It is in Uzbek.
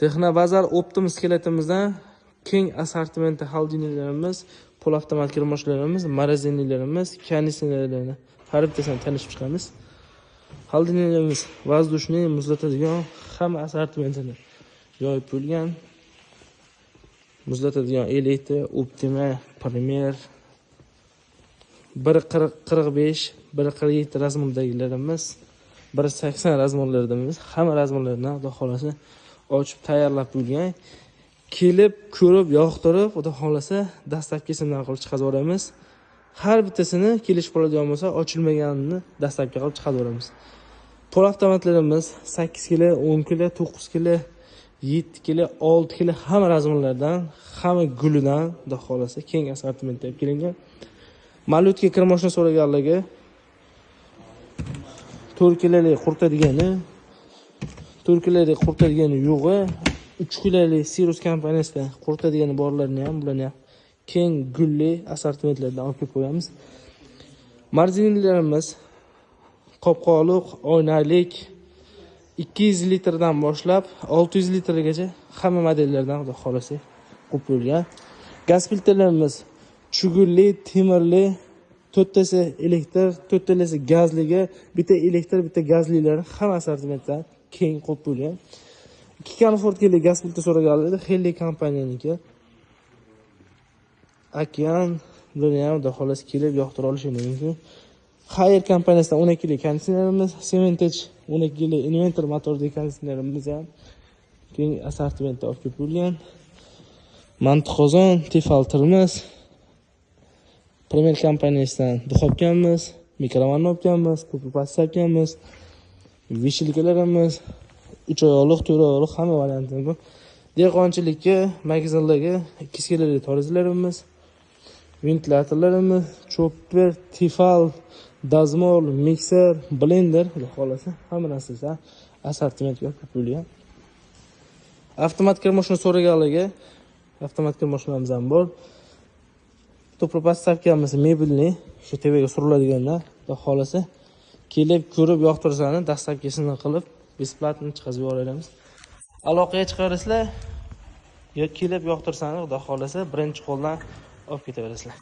Texnobazar Optim skeletimizdan keng assortimentda холодильник larimiz, полуавтомат kirmoshlarimiz, морозильник larimiz, konditsionerlarni har bittasini tanishib chiqamiz. Холодильник larimiz воздушный, muzlatadigan hamma assortimentini yoyib qo'yilgan. Muzlatadigan Elite, Optima, Premier 1.40, 45, 1.47 размер dagilarimiz, 1.80 размер larimiz, hamma размер lardan, xudo xohlasa, ochib tayyorlab qo'yilgan. Kelib, ko'rib, yoqtirib, xudo xohlasa, доставка sidan qilib chiqarib yuboramiz. Har bittasini kelishib qoladigan bo'lsa, ochilmaganini доставка qilib chiqarib yuboramiz. Полуавтомат larimiz 8 kilo, 10 kilo, 9 kilo, 7 kilo, 6 kilo, hamma размер lardan, hamma gulidan, xudo xohlasa, keng assortimentda olib kelingan. Малютка kirmoshni so'raganligi 4 kilolik quritadigani, 4 kilolik quritadigani yo'g'i, 3 kilolik Sirius kompaniyasida quritadigani borlarni ham, bularni ham keng gulli assortimentlardan olib kelib qo'yamiz. Морозильник larimiz qopqoqliq, oynalik 200 litrdan boshlab 600 litrgacha hamma modellardan, xudo xohlasa, qo'yib qo'yilgan. Gaz plitalarimiz чугун li, temirli, to'rttasi elektr, to'rttalasi gazligi, bitta elektr, bitta gazlilari hamma assortimentdan keng qo'yib qo'yilgan. Ikki konfortli gaz plita so'raganlar, Helli kompaniyaniki. Okean, buni ham, xudo xohlasa, kelib yoqtira olishingiz mumkin. Haier kompaniyasidan 12 lik konditsionerimiz, Cementech 12 lik inverter motorli konditsionerimiz ham keng assortimentda olib kelib qo'yilgan. Mantiqozon, Tefal termos, Premier kompaniyasidan духовка miz, микроволновка miz, подставка miz, вешалка larimiz, 3 oyoqliq, 4 oyoqliq hamma varianti bor. Dehqonchilikka, magazinlarga 2 kilolik tarozilarimiz, ventilyatorlarimiz, chopper, Tefal, dazmol, mikser, blender, xudo xohlasa, hamma narsasi assortimentga olib qo'yilgan. Avtomat kirmoshni so'raganligi, avtomat kirmoshinamiz ham bor. To'pli подставка miz mebelni, shu tepaga suriladiganlar, xudo xohlasa, kelib ko'rib yoqtirsani доставка sini qilib, бесплатно chiqazib yuboramiz. Aloqaga chiqarasizlar, yo kelib yoqtirsani, xudo xohlasa, birinchi qo'ldan olib ketaverasizlar.